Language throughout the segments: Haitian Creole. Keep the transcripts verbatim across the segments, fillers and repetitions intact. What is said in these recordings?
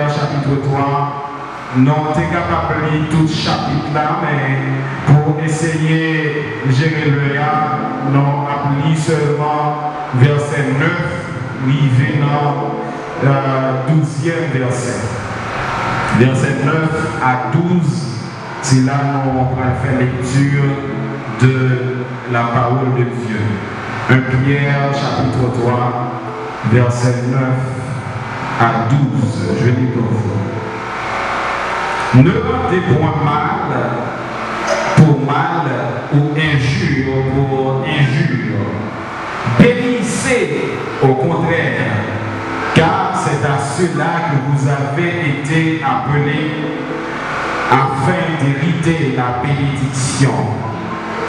Chapit twa, nou te kapab li tout chapit la, men pou eseye jere lè a, nou ap li sèlman vèsè nèf rive nan, euh, douzyèm vèsè. Vèsè nèf a douz, se la nou pral fè lekti de la parole de Dieu. Un Pierre chapitre trois, versets neuf à douze. Je lis pour vous. Ne rendez point mal pour mal ou injure pour injure. Bénissez, au contraire, car c'est à cela que vous avez été appelés, afin d'hériter la bénédiction.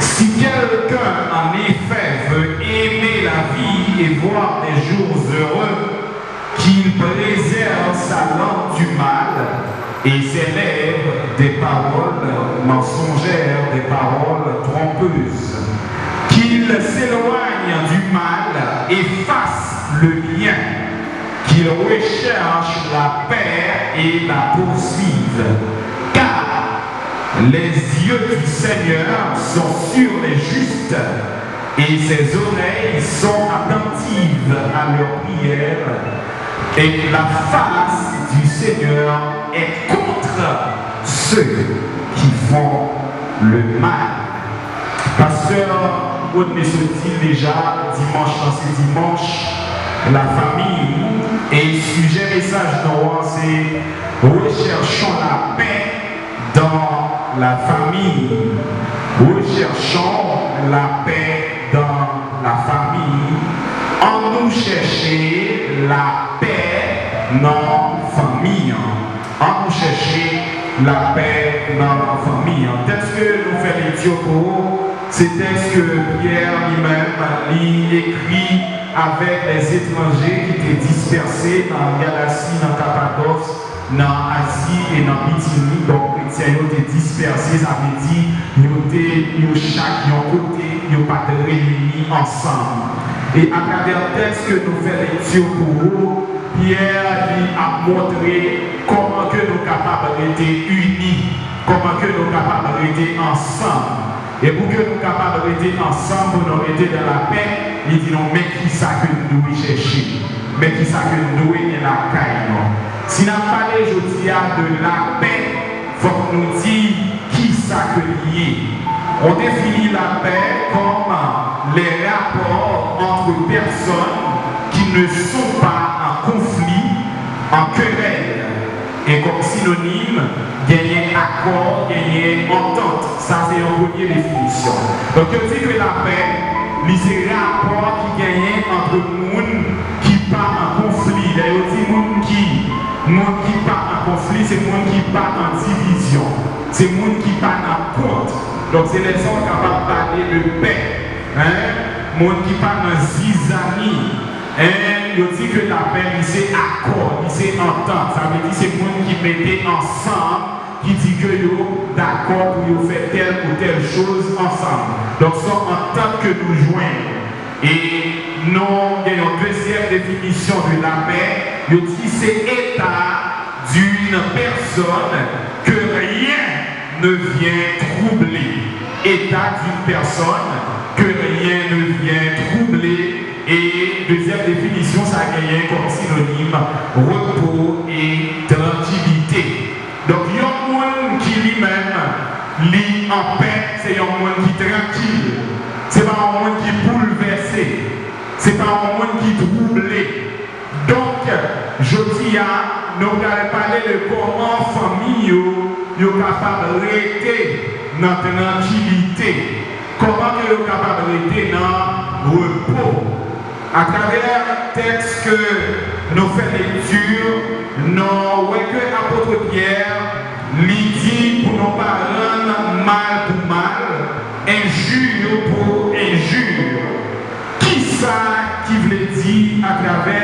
Si quelqu'un, en effet, veut aimer la vie et voir des jours heureux, qu'il préserve sa langue du mal et ses lèvres des paroles mensongères, des paroles trompeuses. Qu'il s'éloigne du mal et fasse le bien, qu'il recherche la paix et la poursuive. Car les yeux du Seigneur sont sur les justes, et ses oreilles sont attentives à leurs prières, et la face du Seigneur est contre ceux qui font le mal. Pastè Rodney sot di l deja, dimanch lan se dimanch lafanmi, e sijè mesaj nou an se Recherchons la paix dans la famille. Recherchons la paix dans la famille. Ann nou chèche lapè nan fanmi an. Ann nou chèche lapè nan fanmi an. Tèks ke nou fè lekti pou ou, se tèks ke Pyè li menm li ekri avèk lèzetranje ki te dispèse nan Galasi, nan Kapadòs, nan Azi e nan Bitini. Donk, kretyen yo te dispèse, sa vle di yo te, yo chak yon kote, yo pa t reyini ansanm. E atravè tèks ke nou fè lekti pou ou, Pyè li ap montre kòman ke nou kapab rete ini, kòman ke nou kapab rete ansanm. E pou ke nou kapab rete ansanm, pou nou rete nan lapè, li di nou, men kisa ke n dwe chèche, men kisa ke n dwe gen lakay nou. Si n ap pale jodi a de lapè, fòk nou di kisa ke l ye. On définit la paix comme les rapports entre personnes qui ne sont pas en conflit, en querelle. E kòm sinonim, genyen akò, genyen antant. Sa se yon premye definisyon. Donk, yo di ke lapè, li se rapò ki genyen ant moun ki pa an konfli. Lè yo di moun ki, moun ki pa an konfli, se moun ki pa an divizyon. Se moun ki pa nan kont. Donk, se lè sa w kapab pale de pè. Hein? Moun ki pa nan zizani. Hein? Yo di ke lapè, li se akò, li se antant. Sa vle di se moun ki mete ansanm, ki di ke yo dakò pou yo fè tèl ou tèl choz ansanm. Donk, se yon antant ke nou jwenn. E nou gen yon dezyèm definisyon de lapè, yo di se eta d'une personne que rien ne vient troubler. État d'une personne que rien ne vient troubler. E dezyèm definisyon, sa genyen kòm sinonim repo e trankilite. Donk, yon moun ki li menm, li anpè, se yon moun ki trankil. Se pa yon moun ki boulvèse. Se pa yon moun ki twouble. Donk, jodi a, nou pral pale de kòman fanmi yo, yo kapab rete nan trankilite. Kòman ke yo kapab rete nan repo? Atravè tèks ke nou fè lekti, nou wè ke apot Pyè, li di pou nou pa rann mal pou mal, enjir pou enjir. Kisa ki vle di atravè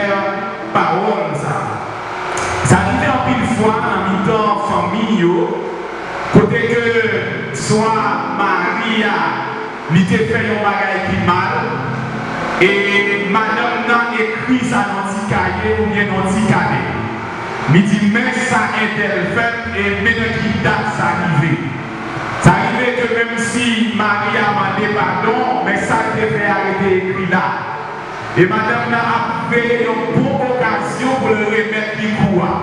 pawòl sa? Sa rive anpil fwa nan mitan fanmi yo, kote ke swa mari a, li te fè yon bagay ki mal, e madanm nan ekri sa nan ti kaye oubyen nan ti kanè. Li di, men sa entèl fè m, e men nan ki dat sa rive. Sa rive ke menm si mari a mande padon, men sa l te fè a rete ekri la. E madanm nan ap veye yon bon okazyon pou l remèt li kou a.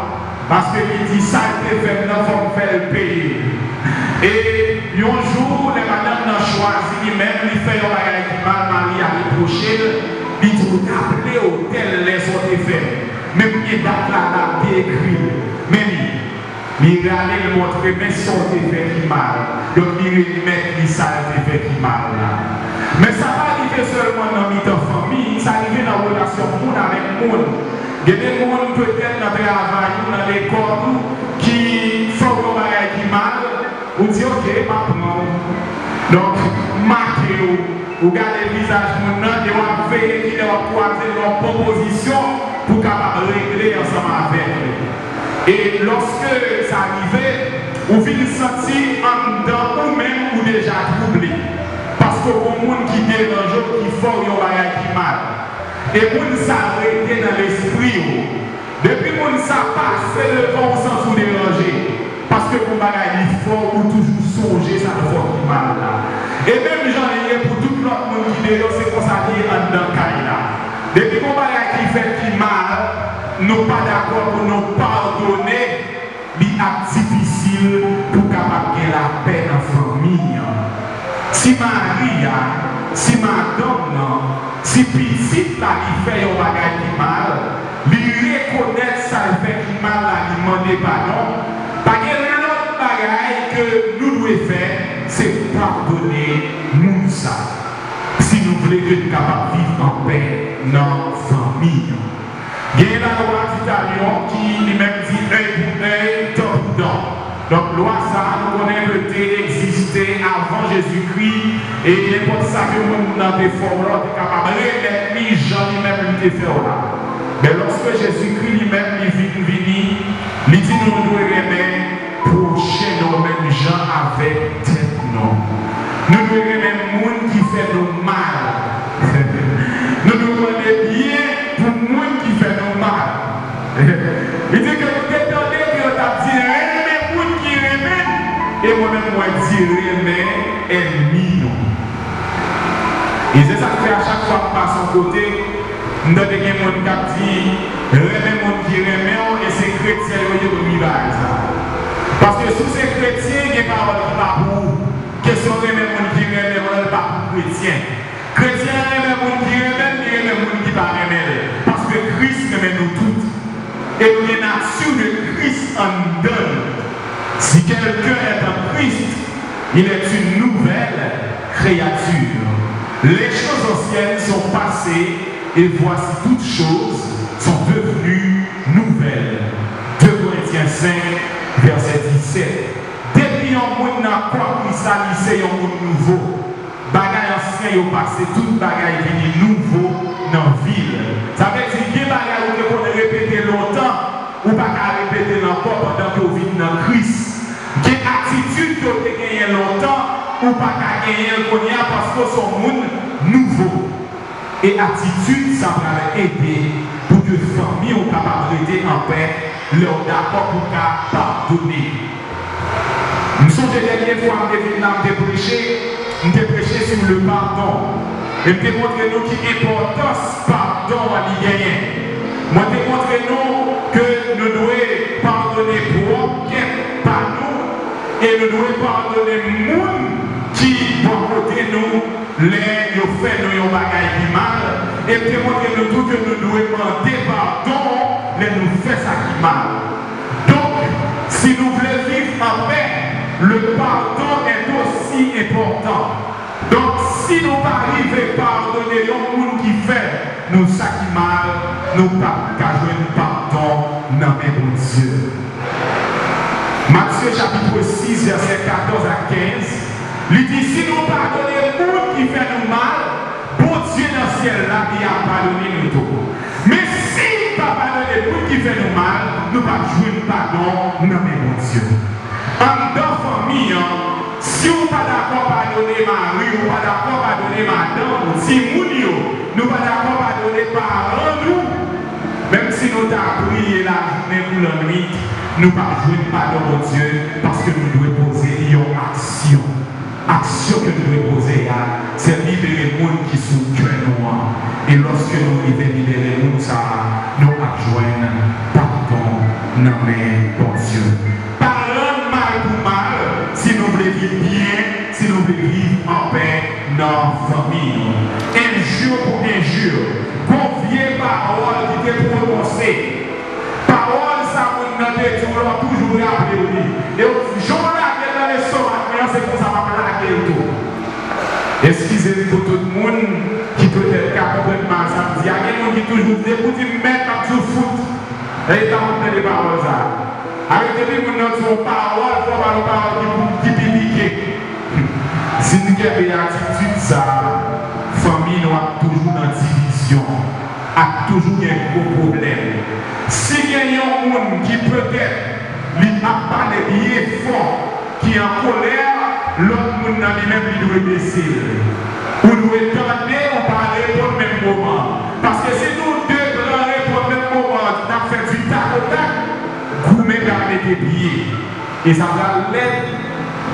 Paske li di, sa l te fè m nan, fò m fè l peye. E yon jou, lè madanm nan chwazi li menm, li fè yon bagay ki mal, mari a repwoche l, li di, ou t ap raple w tèl lè sa w te fè m. Menm gen dat la, la te ekri l. Men li, li rale l montre, men sa w te fè ki mal. Donk, li remèt li sa l te fè ki mal la. Men sa pa rive sèlman nan mitan fanmi, sa rive nan relasyon moun avèk moun. Gen de moun, petèt nan travay ou, nan lekòl ou, ki fè w yon bagay ki mal, ou di, oke, m ap pran w. Donk, make w. Ou gade vizaj moun nan e w ap veye kilè w ap kwaze l nan yon bon pozisyon pou w kapab regle ansanm avèk li. E lòske sa rive, ou vin santi anndan ou menm ou deja twouble. Paske w gon moun ki deranje w, ki fè w yon bagay ki mal. E moun sa rete nan lespri w. Depi moun sa pase devan w, ou santi w deranje. Paske gon bagay li fè w, ou toujou sonje sa l fè w ki mal la. E menm jan li ye pou tout lòt moun ki deyò, se konsa li ye anndan kay la. Depi gon bagay ki fèt ki mal, nou pa dakò pou nou padone, li ap difisil pou kapab gen lapè nan fanmi an. Si mari a, si madanm nan, si pitit la li fè yon bagay ki mal, li rekonèt sa l fè ki mal la, li mande padon, pa gen lòt bagay ke nou dwe fè, se padone moun sa. Si nou vle ke n kapab viv anpè nan fanmi an. Gen lalwa Ditalyon ki li menm di, œil pour œil, dent pour dent. Donk, lwa sa a, nou konnen ke l te egziste avan Jezikri, e nenpòt sa ke moun nan te fè w la, w te kapab remèt li jan li menm li te fè w la. Men lòske Jezikri li menm li vin vini, li di nou, nou dwe renmen pwochen nou menm jan avèk tèt nou. Nou dwe renmen moun ki fè nou mal. Nou dwe mande byen pou moun ki fè nou mal. Li di ke nou te tande ke yo t ap di, renmen moun ki renmen n, e mwen menm mwen di, renmen ènmi nou. E se sa k fè a chak fwa m pase yon kote, m tande gen moun k ap di, renmen moun ki renmen w, e se kretyen yo ye pou di bagay sa. Paske si w se kretyen, gen pawòl ki pa pou ou. Kesyon renmen moun ki renmen w lan, li pa pou kretyen. Kretyen an renmen moun ki renmen l, li renmen moun ki pa renmen l. Paske Kris renmen nou tout. Et il est nature de Christ en nous. Si quelqu'un est en Christ, il est une nouvelle créature. Les choses anciennes sont passées et voici toutes choses sont devenues nouvelles. Deux Corinthiens cinq, verset dix-sept. Depi yon moun nan kò Kris la, li se yon moun nouvo. Bagay ansyen yo pase, tout bagay vini nouvo nan vi l. Sa vle di, gen bagay ou te konn repete lontan, ou pa ka repete l ankò pandan ke w vin nan Kris. Gen atitid ke w te genyen lontan, ou pa ka genyen l kounye a paske w se yon moun nouvo. E atitid sa pral ede pou ke fanmi w kapab rete anpè lè w dakò pou w ka padone. M sonje dènye fwa m te vin la, m te preche, m te preche sou le pardon. E m te montre nou ki enpòtans padon an li genyen. Mwen te montre nou ke nou dwe padone pwòp kè pa nou e nou dwe padone moun ki bò kote nou lè yo fè nou yon bagay ki mal, e m te montre nou tou ke nou dwe mande padon lè nou fè sa ki mal. Donk, si nou vle viv an pè, le pardon est aussi important. Donk, si nou pa rive padone yon moun ki fè nou sa ki mal, nou p ap ka jwenn padon nan men Bondye. Matye chapit sis, vèsè katòz a kenz, li di, si nou padone moun ki fè nou mal, Bondye nan syèl la, li ap padone nou tou. Men si n pa padone moun ki fè nou mal, nou p ap jwenn padon nan men Bondye. Anndan fanmi an, si w pa dakò padone mari w, ou pa dakò padone madanm ou, timoun yo, nou pa dakò padone paran nou, menm si Nou ta priye lajounen kou lannwit, nou p ap jwenn padon Bondye, paske nou dwe poze yon aksyon. Aksyon ke nou dwe poze a, se libere moun ki sou kè nou an. E lòske nou rive libere moun sa a, nou ap jwenn padon nan men Bondye. Pa rann mal pou mal si nou vle viv byen, si nou vle viv anpè nan fanmi nou. Enjir pou enjir, gon vye pawòl ki te pwononse. Pawòl sa moun nan te di w la, w toujou raple w li. E w, jan w lage l nan lestomak mwen an, se konsa m ap lage l tou. Eskize m pou tout moun ki petèt ka konprann mal sa m di a. Gen moun ki toujou di, depi w di m mèt, m ap di w fout. E ta moun tande pawòl sa a. Alò, depi moun nan di yon pawòl, fò w ba l yon pawòl ki pou, ki pi pike. Si n kenbe atitid sa a, fanmi nou ap toujou nan divizyon, ap toujou gen gwo pwoblèm. Si gen yon moun ki petèt li ap pale byen fò, ki an kolè, lòt moun nan li menm li dwe bese l. Ou dwe tande, ou pa reponn menm moman. Paske si nou de pran reponn menm moman, n ap fè di takotak, goumen pral mete pye. E sa pral lèd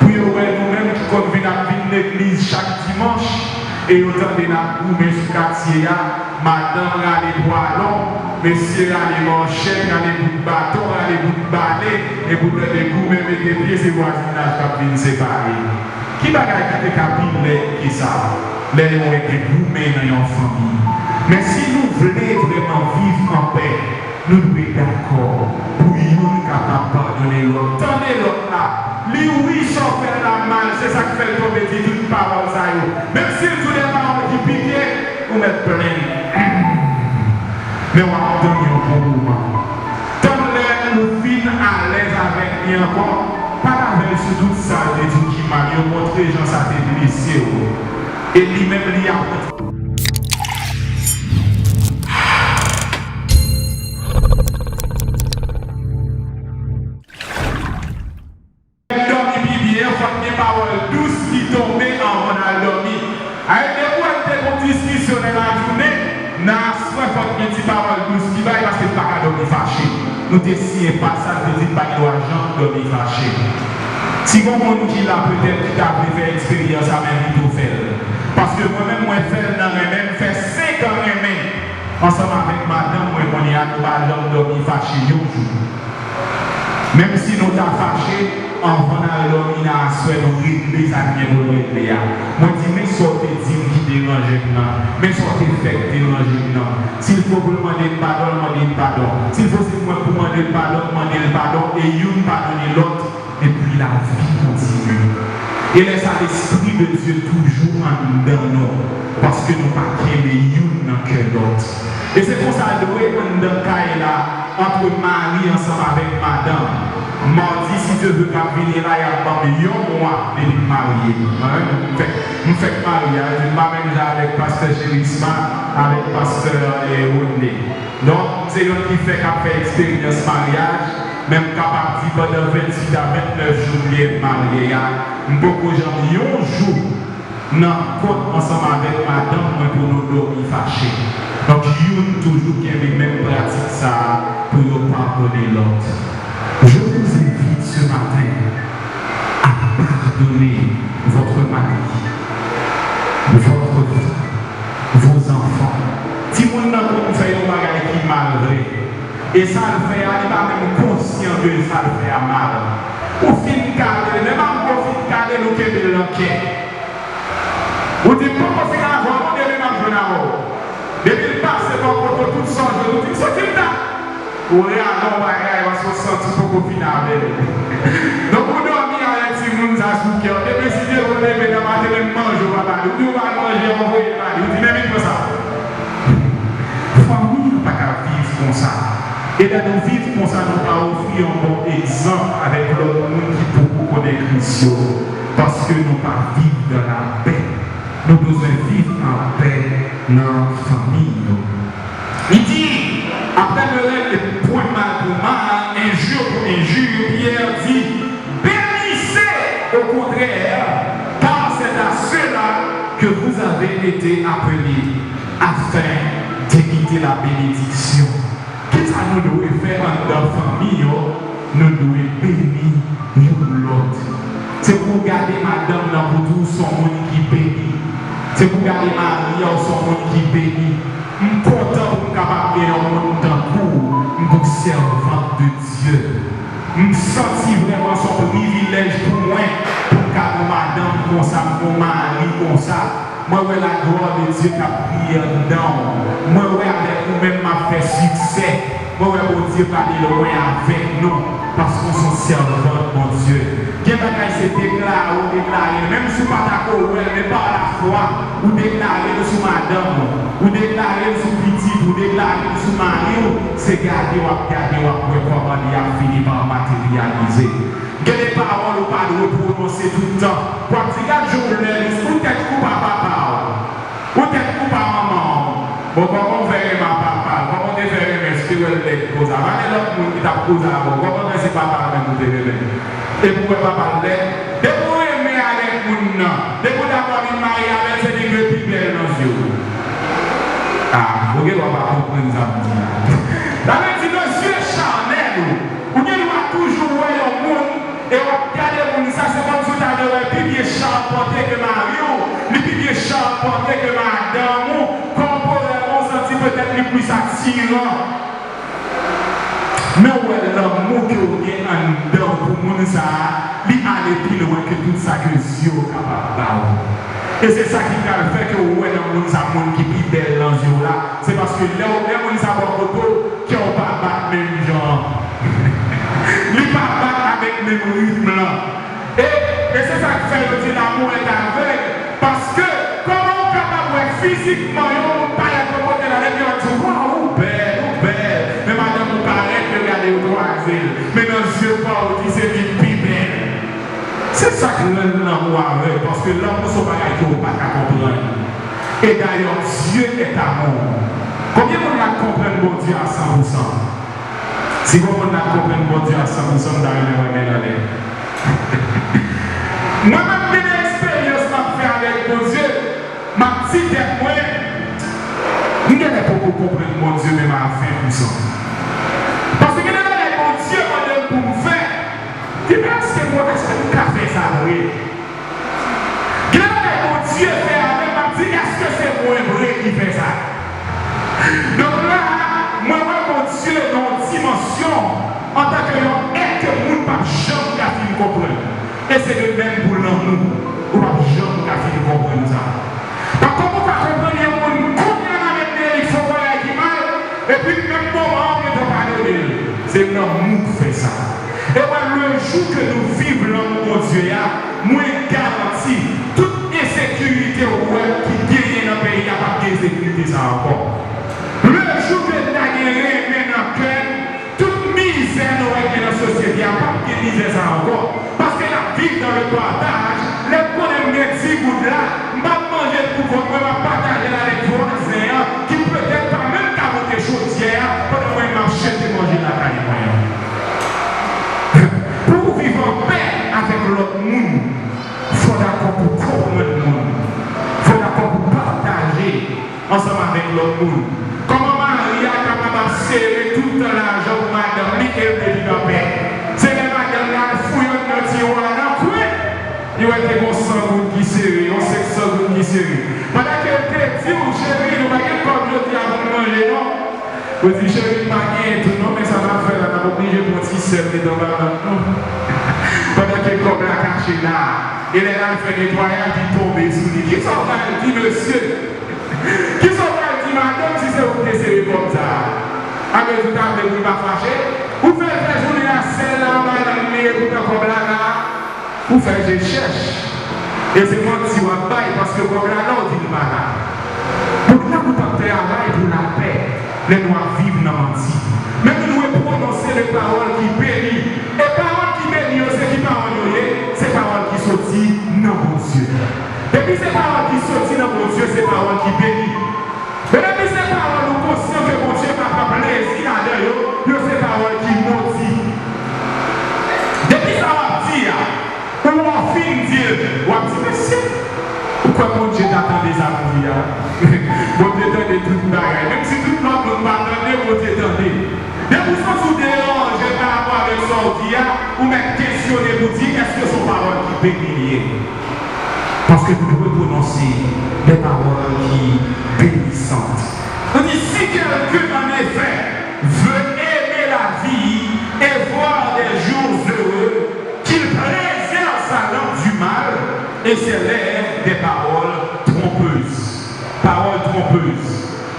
pou yo wè nou menm ki konn vin ap vin legliz chak dimanch, e yo tande n ap goumen sou katye a, madanm rale pwalon, mesye rale manchèt, rale bout baton, rale bout bale, epi w tande goumen mete pye, se vwazinaj k ap vin separe. Ki bagay ki te ka pi lèd ke sa, lè yo wè gen goumen nan yon fanmi? Men si nou vle vrèman viv anpè, nou dwe dakò pou youn kapab padone lòt. Tande lòt la. Li wi, sa w fè l la mal, se sa k fè l tonbe di tout pawòl sa yo. Menm si l di w de pawòl ki pike, ou mèt plenn. Men w ap tann yon bon moman. Tann lè ou fin alèz avèk li ankò, pale avè l sou tout sa l te di w ki mal yo, montre jan sa te blese w. E li menm li ap dòmi pi byen, fòk gen pawòl dous ki tonbe anvan n al dòmi. Ayè, depi w te gon diskisyon nan lajounen, nan aswè fòk gen ti pawòl dous ki bay, paske n pa ka dòmi fache. Nou te siyen pa sa, n te di n pa gen dwa janm dòmi fache. Si gon moun ki la petèt ki ta vle fè eksperyans sa, m envite w fè l. Paske mwen menm, mwen fè l nan renmen, m fè senk an renmen ansanm avèk madanm mwen kounye a, nou pa janm dòmi fache yon jou. Menm si nou ta fache, anvan n al dòmi nan aswè, nou regle sa k gen pou n regle a. Mwen di, men sa w te di m ki deranje m nan, men sa w te fè k deranje m nan. Si l fo pou l mande m padon, l mande m padon. Si l fo se mwen k pou mande l padon, m mande l padon, e youn padone lòt, epi lavi kontinye. E lè sa, Lespri de Dye toujou anndan nou, paske nou pa kenbe youn nan kè lòt. E se konsa l dwe anndan kay la, antre mari ansanm avèk madanm. Madi, si Dye vle, k ap vini la, y ap ban m yon mwa depi m marye. Mwen menm, m fèk, m fèk marye, a, m pa menm jan avèk pastè Cherisma, avèk pastè, eh, Rodney. Donk, se youn ki fèk ap fè eksperyans maryaj, men m kapab di pandan venntuit a ventnèf jou m genyen marye a, m poko janm yon jou nan kont ansanm avèk madanm mwen pou nou dòmi fache. Donk, youn toujou kenbe menm pratik sa a pou yo padone lòt. Je vous invite ce matin à pardonner votre mari, votre femme, vos enfants. Timoun nan konn fè yon bagay ki mal vre. E sa l fè a, li pa menm konsyan ke sa l fè a mal. Ou fin kale l, menm apre w fin kale l, ou kenbe l nan kè. Ou di, m poko fin avè w, non, demen m ap jwenn avè w. Depi l pase bò kote w, tout sa w jwenn, ou di, m santi m ta. Ou rale yon bagay, paske w santi w poko fin avè l. Donk, ou dòmi avèk timoun sa sou kè w. Depi si Dye vle, leve nan maten, menm manje w pa ba li. Ou di, ou ba l manje, ou voye l ba li. Ou di, men vin pran sa. Fanmi an pa ka viv konsa. E lè nou viv konsa, nou pa ofri yon bon egzanp avèk lòt moun ki poko konnen Kris yo. Paske nou pa viv dans la paix. Nou bezwen viv an pè nan fanmi nou. Li di, après le règne, point mal pour mal, injure pour injure, Pierre dit, bénissez au contraire, car c'est à cela que vous avez été appelés, afin d'hériter la bénédiction. Kisa nou dwe fè anndan fanmi yo? Nou dwe beni youn lòt. Se pou w gade madanm nan pou di w se yon moun ki beni. Se pou w gade mari a, w se yon moun ki beni. M kontan pou m kapab gen yon moun tankou w, m pou sèvant de Dye. M santi vrèman se yon privilèj pou mwen, pou m ka gen yon madanm konsa, m gen yon mari konsa. Mwen wè laglwa de Dye k ap briye anndan w. Mwen wè avèk ou menm m ap fè siksè. Mwen wè Bondye pale lwen avèk nou, paske w se yon sèvant Bondye. Gen bagay se deklare, ou deklare l. Menm si w pa ta ko wè l, men pa lafwa, ou deklare l sou madanm ou, ou deklare l sou pitit, ou deklare l sou mari w, se gade w ap gade, w ap wè kòman li ap fini pa materyalize. Gen de pawòl ou pa dwe pwononse tout tan. W ap di, gad jan w lèd, ou tèt koup a papa w, ou tèt koup a manman w. Bon, kòman w fè renmen a papa l? Kòman w te fè renmen? Si w te wè l lèd konsa, pa gen lòt moun ki t ap koze avè w. Kòman w fè se papa l menm ou te renmen? Epi w wè papa l lèd? Depi w renmen avèk moun nan, depi w dakò vin marye avè l, se li ki dwe pi bèl nan zye w. Ah, ou gen dwa pa konprann sa m di la. Sa vle di nan zye chanèl ou, ou gen dwa toujou wè yon moun e w ap gade moun sa, se kòmsi w ta dwe wè l pi byen chapante ke mari w, li pi byen chapante ke madanm ou, kòporèlman w santi petèt li plis atiran. Men w wè lanmou ke w gen anndan w pou moun sa a, li ale pi lwen ke tout sa ke zye w kapab ba w. E se sa ki pral fè ke w wè nan moun sa moun ki pi bèl nan zye w la, se paske lè w, lè moun sa bò kote w, kè w pa bat menm jan an. Li pa bat avèk menm ritm lan. E, e se sa k fè yo di l'amour est aveugle. Paske, kòman w kapab wè fizikman yon moun parèt yon kote la, epi w ap di, waw, ou bèl, ou bèl. Men madanm ou parèt, yo gade, yo kwaze l. Men nan zye pa w, ou di se li k pi bèl. Se sa k rann lanmou avèg, paske lanmou se yon bagay ke w pa ka konprann. E dayè, Dieu est amour. Konbyen moun la k konprann Bondye a san pou san? Si gon moun la k konprann Bondye a san pou san, m ta renmen wè men n anlè. Mwen menm, gen de eksperyans m ap fè avèk Bondye, m ap di tèt mwen, m genlè poko konprann Bondye menm a ven pou san. Paske gen de bagay Bondye mande m pou m fè, ki men èske mwen, èske m ka fè sa vre? Gen bagay Bondye fè avè m, m ap di, èske se mwen vre ki fè sa? Donk la, mwen wè Bondye nan yon dimansyon antanke yon èt ke moun p ap janm ka fin konprann. E se de menm pou lanmou, ou p ap janm ka fin konprann sa. Donk, kòman w ka konprann yon moun kounye a la menm li fè yon bagay ki mal, epi menm moman an, ou gentan padone l? Se lanmou k fè sa. E wè, lejou ke nou viv lanmou Bondye a, mwen garanti, tout ensekirite ou wè ki genyen nan peyi a, p ap gen ensekirite sa a ankò. Lejou ke n ta gen renmen nan kè n, tout mizè nou wè ki gen nan sosyete a, p ap gen mizè sa a ankò. Paske n ap viv dans le partage. Lè m konnen m gen di goud la, m p ap manje l pou kont mwen, m ap pataje l avèk vwazen an, ki petèt pa menm ka monte chodyè a, pandan mwen m ap chèche manje lakay mwen an. Pou w viv anpè avèk lòt moun, fò w dakò pou konprann moun. Fò w dakò pou pataje ansanm avèk lòt moun. Kòman mari a kapab ap sere tout tan lajan pou madanm li e l te viv anpè? Se lè madanm nan al fouye nan tiwa nan kwen, li wè te gon san goud ki sere, yon senk san goud ki sere. Pandan ke l te di w, cheri, nou pa gen kòb jodi a pou n manje non. Ou di, cheri, m pa genyen tou non, men sa n ap fè la, n ap oblije pran ti sèl met anba vant nou. Pandan ke kòb la kache la, e lè l al fè netwayaj, li tonbe sou li. Kisa w pral di, mesye? Kisa w pral di madanm si se ou ki te sere kòb sa a? Akoz ou ta vle pou l pa fache? Ou fè l fè jounen an sèl la anba lang li, epoutan kòb la la. Ou fè je chèch. E se manti w ap bay, paske kòb la la, ou di l pa la. Donk, la nou p ap travay pou lapè lè nou ap viv nan manti. Men nou dwe pwononse de pawòl ki beni. E pawòl ki beni yo, se ki pawòl yo ye? Se pawòl ki soti nan Bondye. Depi se pawòl ki soti nan Bondye, se pawòl ki beni. Men depi se pawòl ou konsyan ke Bondye pa pran plezi ladan yo, yo se pawòl ki modi. Depi sa w ap di a, ou wè w fin di l, w ap di, mesye, ou kwè Bondye ta tande sa m di a? Bondye tande tout bagay. Menm si tout lòt moun pa tande, Bondye tande. Béni li ye. Paske nou dwe pwononse des paroles qui bénissantes. Nou di, si quelqu'un en effet veut aimer la vie et voir des jours heureux, qu'il préserve sa langue du mal et ses lèvres des paroles trompeuses. Pawòl twonpez.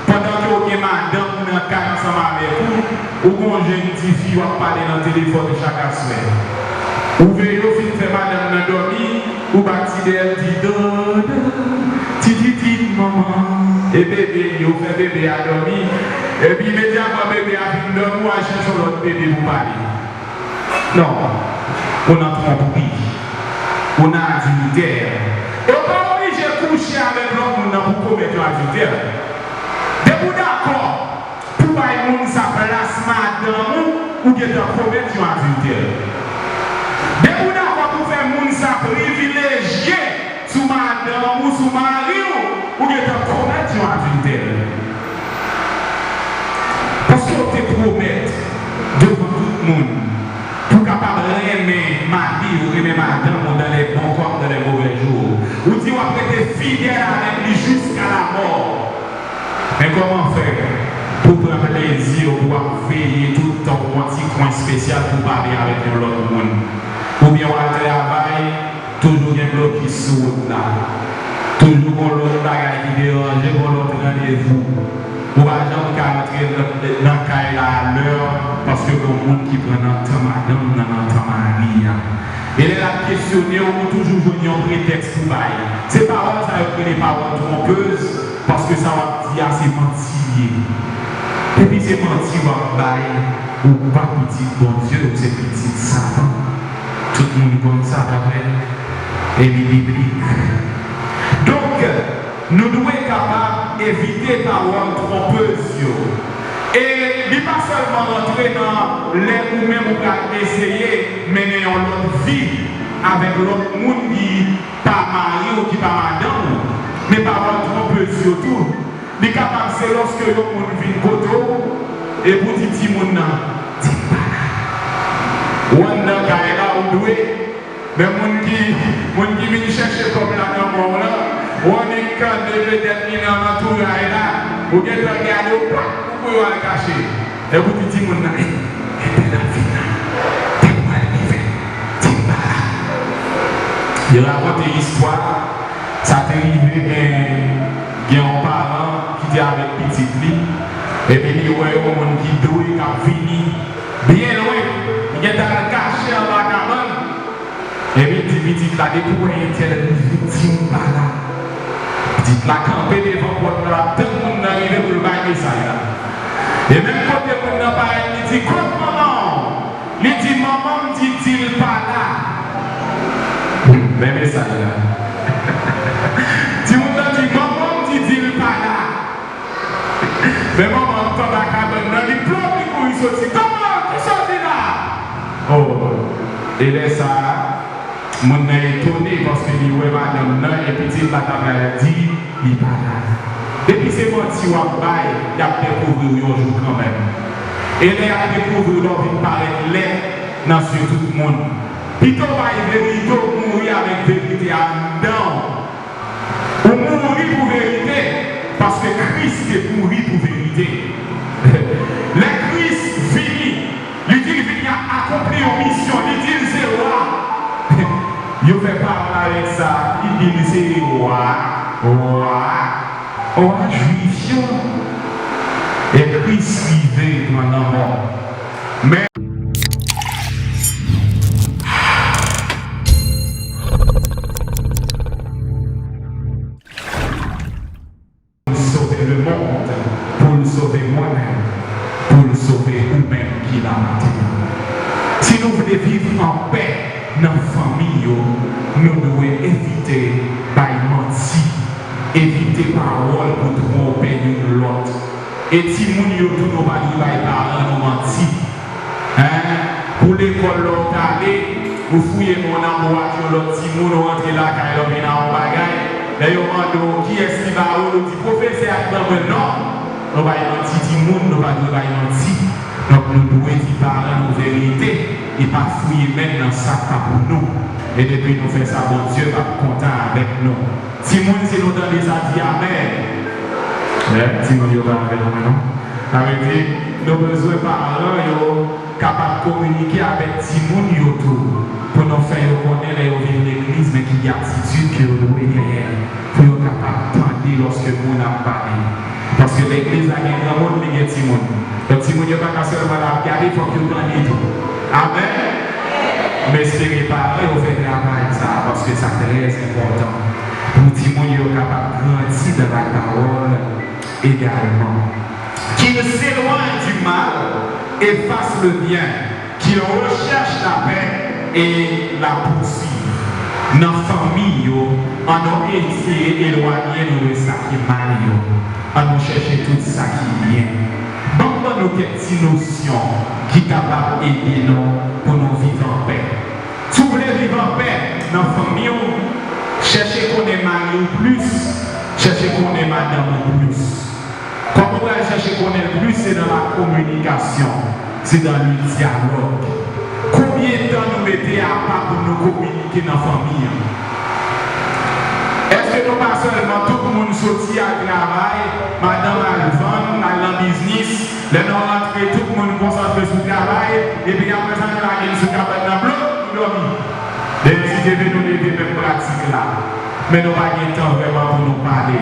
Pandan ke w gen madanm nan kay ansanm avèk ou, ou gon jèn tifi w ap pale nan telefòn chak aswè. Ou veye w fin fè madanm nan dòmi, ou ba ti dèyè l di, "Dodo, tititit manman." E bebe li, ou fè bebe a dòmi. Epi imedyatman bebe a fin dòmi, w al chèche yon lòt bebe pou pale. Non, ou nan twonpri, ou nan adiltè. E w pa oblije kouche avèk lòt moun nan pou w komèt yon adiltè. Depi w dakò pou w bay moun sa plas madanm ou, ou gentan komèt yon adiltè. Depi w dakò pou w fè moun sa privilejye sou madanm ou, sou mari w, ou gentan komèt yon adiltè. Paske w te pwomèt devan tout moun pou w kapab renmen mari w, renmen madanm ou dans les bons comme dans les mauvais jours. Ou di w ap rete fidèl avèk li jiska lamò. Men kòman fè pou w pran plezi w, pou w ap veye tout tan w gon ti kwen espesyal pou w pale avèk yon lòt moun? Oubyen w al travay, toujou gen blokis sou wout la. Toujou gon lòt bagay ki deranje, gon lòt randevou. Ou pa janm ka rantre nan, nan kay la alè, paske gon moun ki pran nan tan madanm nan, nan tan mari a. E lè l ap kesyone w, ou toujou jwenn yon pretèks pou bay. Se pawòl sa yo k rele pawòl twonpez, paske sa w ap di a se manti li ye. Epi se manti w ap bay, ou pa pitit Bondye, ou se pitit Satan. Tout moun konn sa, pa vre? E li biblik. Donk, nou dwe kapab evite pawòl twonpez yo. E li pa sèlman rantre nan lè ou menm ou pral eseye mennen yon lòt vi avèk lòt moun ki pa mari w, ki pa madanm ou, men pawòl twonpez yo tou. Li kapab se lòske yon moun vin kote w, epi w di timoun nan, "Di m pa la." Ou anndan kay la, ou dwe, men moun ki, moun ki vin chèche kòb la nan men w lan, ou annik tande petèt li nan antouray la, ou gentan gade, ou pa, ou kouri w al kache. Epi w di timoun nan, "Hey, entèl ap vin la, tèt mwen rive, di m pa la." Yo rakonte istwa, sa te rive gen, gen yon paran ki te avèk pitit li, epi li wè yon moun ki dwe k ap vini byen lwen, li gentan al kache anba kabann. Epi l di pitit la, "Depi w wè entèl rive, di m pa la." Pitit la kanpe devan pòt la, l ap tann moun nan rive pou l bay mesaj la. E menm kote moun nan parèt, li di, "Kot manman w?" Li di, "Manman m di, di l pa la." Men mesaj la. Timoun nan di, "Manman m di, di l pa la." Men manman an t anba kabann nan, li plop, li kouri soti. "Kòman? Kisa w di la?" Oh, e lè sa a, moun nan etone paske li wè madanm nan e pitit la ta pral di li pa la. Depi se manti w ap bay, y ap dekouvri w yon jou kanmenm. E lè y ap dekouvri w, lè w vin parèt lèd nan zye tout moun. Pito w bay verite, w mouri avèk verite a anndan w. Ou mouri pou verite, paske Kris te mouri pou verite. Lè Kris vini, li di l vini a akonpli yon misyon, li di l se wa. Yo fè pawòl avèk sa, li di l se wa, wa, wa jwif yo. E Kris rive pran lanmò. Men pou l sove lemonn, pou l sove mwen menm, pou l sove ou menm ki la maten an. Si nou vle viv anpè nan fanmi yo, nou dwe evite bay manti, evite pawòl pou twonpe youn lòt. E timoun yo tou, nou pa dwe bay paran nou manti. Hein? Pou lekòl, lè w t ale, ou fouye men w nan bwat yon lòt timoun, ou rantre lakay la, w vin a yon bagay. Lè yo mande w kiyès ki ba ou l, ou di pwofesè a k ban mwen l. Non! Nou bay manti timoun, nou pa dwe bay manti. Donk, nou dwe di paran nou verite. E pa fouye men n nan sa k pa pou nou. E depi nou fè sa, Bondye p ap kontan avèk nou. Timoun, si nou tande sa, di amèn. Lè timoun yo pa avè nou, non. Sa vle di, nou bezwen paran yo kapab kominike avèk timoun yo tou, pou nou fè yo konnen lè yo vin legliz, men ki atitid ke yo dwe genyen, pou yo kapab tande lòske moun ap pale. Paske legliz la gen granmoun, li gen timoun. Donk, timoun yo pa ka sèlman la ap gade, fòk yo tande tou. Amèn. M espere paran yo fè travay sa a, paske sa trè enpòtan pou timoun yo kapab grandi dans la parole également. Qu'il s'éloigne du mal et fasse le bien, qu'il recherche la paix et la poursuive. Nan fanmi yo, ann nou eseye elwanye nou de sa ki mal yo. Ann nou chèche tout sa ki byen. Ban m ban nou kèk ti nosyon ki kapab ede nou pou nou viv anpè. Si w vle viv anpè nan fanmi w, chèche konnen mari w plis, chèche konnen madanm ou plis. Kòman w pral chèche konnen l plis? Se nan la kominikasyon, se dans le dialogue. Konbyen tan nou mete apa pou nou kominike nan fanmi an? Èske nou pa sèlman tout moun soti al travay, madanm al vann, al nan biznis, lè nou rantre tout moun konsantre sou travay, epi apre sa nou lage n sou kabann nan blo, nou dòmi? Dèyè ti teve nou leve, menm pratik la. Men nou pa gen tan vrèman pou nou pale.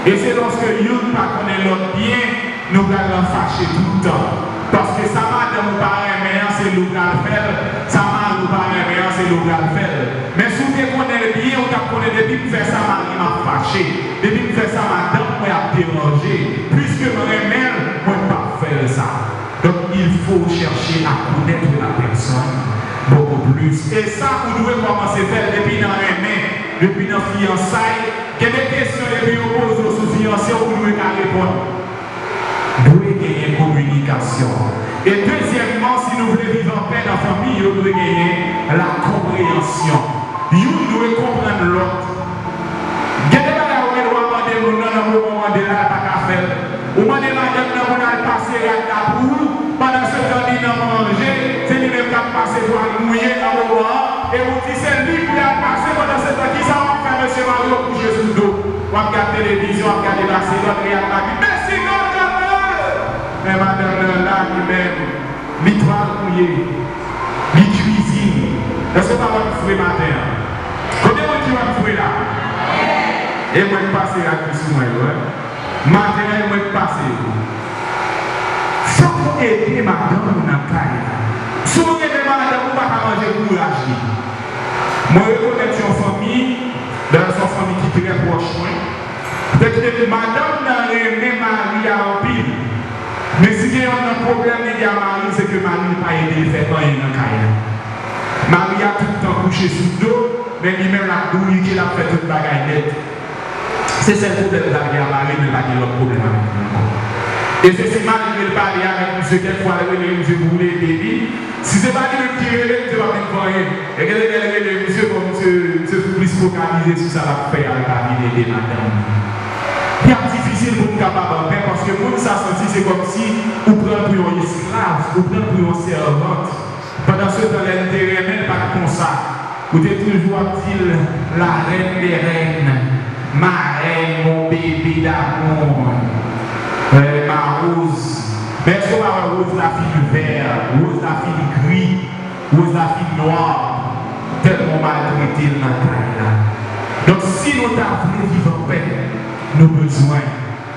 E se lòske youn pa konnen lòt byen, nou pral nan fache tout tan. Paske sa madanm ou pa renmen an, se li w pral fè l. Sa mari w pa renmen an, se li w pral fè l. Men si w te konnen l byen, ou t ap konnen depi m fè sa mari m ap fache. Depi m fè sa madanm mwen ap deranje. Piske m renmen l, mwen p ap fè l sa. Donc, il faut chercher à connaître la personne beaucoup plus. E sa, ou dwe kòmanse fè l depi nan renmen, depi nan fiyansay. Gen de kesyon, depi yo poze w sou fiyanse, ou dwe ka reponn. Dwe genyen kominikasyon. E dezyèmman, si nou vle viv anpè nan fanmi yo, dwe genyen lakonpreyansyon. Youn dwe konprann lòt. Gen de bagay ou gen dwa mande moun nan, nan moman w mande l la, l pa ka fè l. Ou mande madanm nan pou l al pase rad la pou ou, pandansetan li nan manje, se li menm k ap pase twal mouye nan moman an, epi w di se li pou l al pase, pandansetan kisa w ap fè, mesye mari w kouche sou do, w ap gad televizyon, w ap gade Baselòn, Real Madrid, Messi gòl, gòl, gòl! Men madanm nan la, li menm, li twal mouye, li kwizine. Èske w pa wè m fre maten an? Konbyen moun ki wè m fre la? E mwen k pase rad ki sou mwen yo, wi. Maten an, e mwen k pase yo. Fòk ou ede madanm ou nan kay la. Si w renmen madanm ou, pa ka manje kouraj li. Mwen rekonèt yon fanmi, dayè se yon fanmi ki trè pwòch mwen. Petèt madanm nan renmen mari a anpil. Men si gen yonn nan pwoblèm li gen a mari l, se ke mari l pa ede l fè anyen nan kay la. Mari a tout tan kouche sou do, men li menm l ap bourike, l ap fè tout bagay nèt. Se sèl pwoblèm sa l gen a mari l, men pa gen lòt pwoblèm avèk li ankò. E se si mari l pale avèk misye kèk fwa, l rele misye pou l ede li. Si se pa li menm ki rele, misye p ap menm fè anyen. E gen de lè l rele misye, bon, misye, misye plis fokalize sou sa l ap fè a, l pa vin ede madanm li. Li ap difisil pou n kapab anpè, paske moun sa santi se kòmsi ou pran l pou yon esklav, ou pran l pou yon sèvant. Pandansetan, lè n te renmen l, pa t konsa. Ou te toujou ap di l, la reine des reines, ma reine, mon bébé d'amour, euh, ma rose. Men èske w pa wè woz la fin vè, woz la fin gri, woz la fin nwa, tèlman w maltrete l nan kay la? Donk, si nou ta vle viv anpè, nou bezwen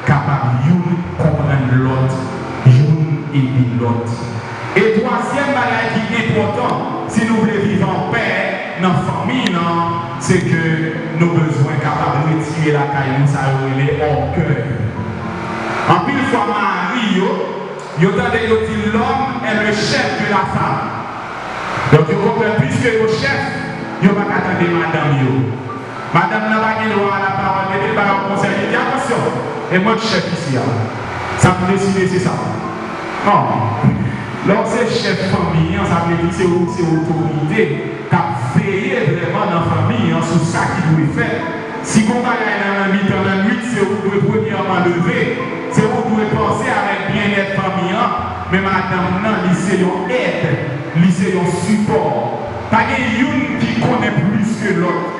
kapab youn konprann lòt, youn ede lòt. E twazyèm bagay ki enpòtan, si nou vle viv anpè nan fanmi nan, se ke nou bezwen kapab retire lakay nou sa yo rele ògèy. Anpil fwa, mari yo, yo tande yo di, l'homme est le chef de la femme. Donk, yo konprann, piske yo chèf, yo pa ka tande madanm yo. Madanm nan pa gen dwa a lapawòl, depi l ba yo konsèy, li di, atansyon, e mwen k chèf isi a. Sa m deside, se sa. Non. Lè w se chèf fanmi an, sa vle di se ou, se otorite k ap veye vrèman nan fanmi an sou sa ki dwe fèt. Si gon bagay nan, nan mitan lannwit, se ou dwe premyèman leve, se ou dwe panse avèk byennèt fanmi an, men madanm nan, li se yon èd, li se yon Pa gen youn ki konnen plis ke lòt.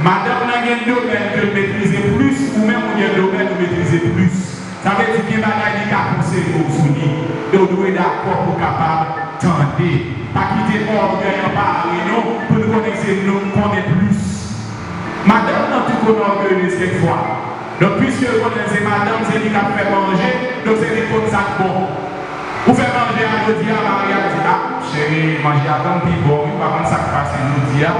Madanm nan gen domèn ke l metrize plis, ou menm ou gen domèn ou metrize plis. Sa vle di gen bagay li ka konseye w sou li. E w dwe dakò pou w kapab tande. Pa kite ògèy anpare nou pou n konnen se nou k konnen plis. Madanm nan tou konn ògeyez kèk fwa. Donk, piske yo konnen se madanm, se li k ap fè manje, donk se li k konn sa k bon. Ou fè manje a jodi a, mari a di, a, cheri, manje a tann pi bon, wi, pa konn sa k pase jodi a.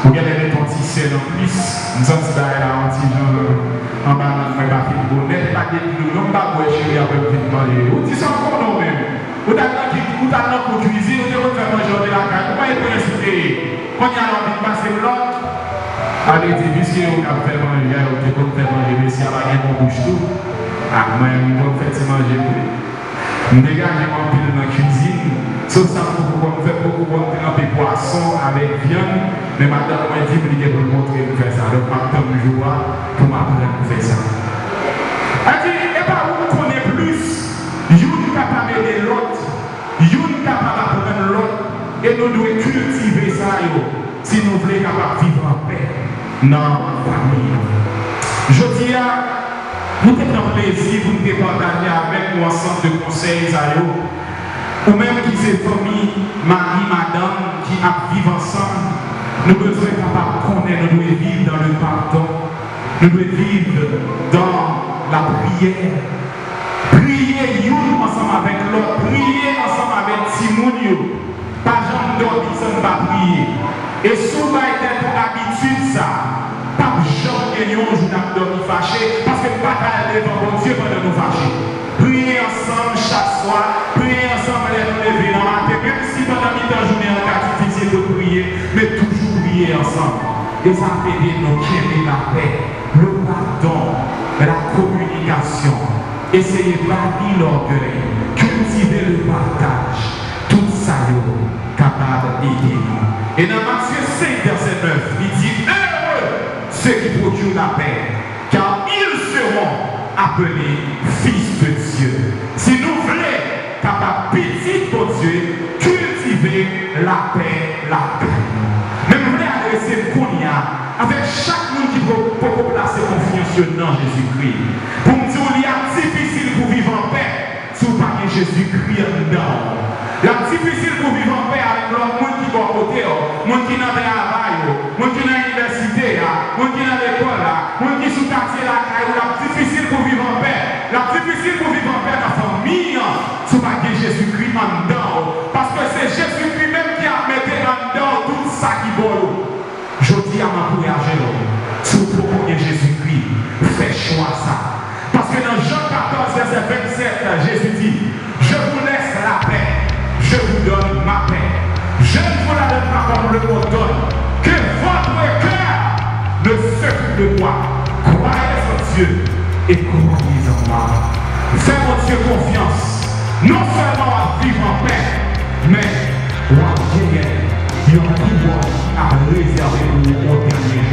Ou genlè met yon ti sèl anplis, m santi bagay la yon ti jan anba nan mwen pa fin bon nèt, e pa depi nou non m pa bwè cheri apre m fin manje. Ou di sa w konnen w menm. Ou t al nan ki, ou t al nan kou kwizin, ou te konn fè manje w te lakay, ou pa e prens ou te ye. Kounye a la w vin pase m lòd. Ale di, piske ou t ap fè manje a, ou te konn fè manje, mesye a pa gen bon bouch tou. Ak mwen, m konn fè ti manje m wi. M degaje m anpil nan kwizin. Sof sa m poko konn fè, m poko konn tranpe pwason avèk vyann, men madanm mwen di m li gen pou l montre m fè sa. Donk, m ap tann jou a pou m aprann fè sa. Sa di, e pa ou k konnen plis. Youn kapab ede lòt. Youn kapab aprann lòt. E nou dwe kiltive sa yo si nou vle kapab viv anpè nan fanmi nou. Jodi a, nou te pran plezi pou n te pataje avèk nou ansanm de konsèy sa yo. Ou menm ki se fanmi, mari, madanm ki ap viv ansanm, nou bezwen kapab konnen nou dwe viv dans le pardon. Nou dwe viv dans la prière. Priye youn ansanm avèk lòt, priye ansanm avèk timoun yo. Pa janm dòmi san n pa priye. E si w bay tèt ou abitid sa, p ap janm gen yon jou n ap dòmi fache, paske n pa ka al devan Bondye pandan nou fache. Priye ansanm chak swa, priye ansanm lè nou leve nan maten, menm si pandan mitan jounen an ka difisil pou n priye, men toujou priye ansanm. E sa ap ede nou kenbe lapè, le pardon, la communication. Eseye bani lògèy, kiltive le partaj. Tout sa yo kapab ede nou. E nan Matye senk, vèsè nèf, li di, Heureux ceux qui procurent la paix, car ils seront appelés fils de Dieu. Si nou vle kapab pitit Bondye, kiltive lapè lakay nou. Men m vle adrese m kounye a avèk chak moun ki po- poko plase konfyans yo nan Jezikri. Pou m di w, li ap difisil pou viv anpè si w pa gen Jezikri anndan w. L ap difisil pou viv anpè avèk lòt moun ki bò kote w, moun ki nan travay ou, moun ki nan inivèsite a, moun ki nan lekòl la, moun ki sou katye lakay ou, l ap difisil pou viv anpè. L ap difisil pou viv anpè nan fanmi an si w pa gen Jezikri anndan w. Paske se Jezikri menm ki ap mete anndan w tout sa ki bò yo. Jodi a, m ankouraje w, si w poko gen Jezikri, fè chwa sa. Paske nan Jan katòz, vèsè vennsèt, Jezi di, Je vous laisse la paix, je vous donne ma paix. Je ne vous la donne pas comme le monde donne. Que votre cœur ne se trouble point. Croyez en Dieu et croyez en moi. Fè Bondye konfyans. Non sèlman w ap viv anpè, men w ap genyen yon kouwòn ki ap rezève pou ou o dènye jou.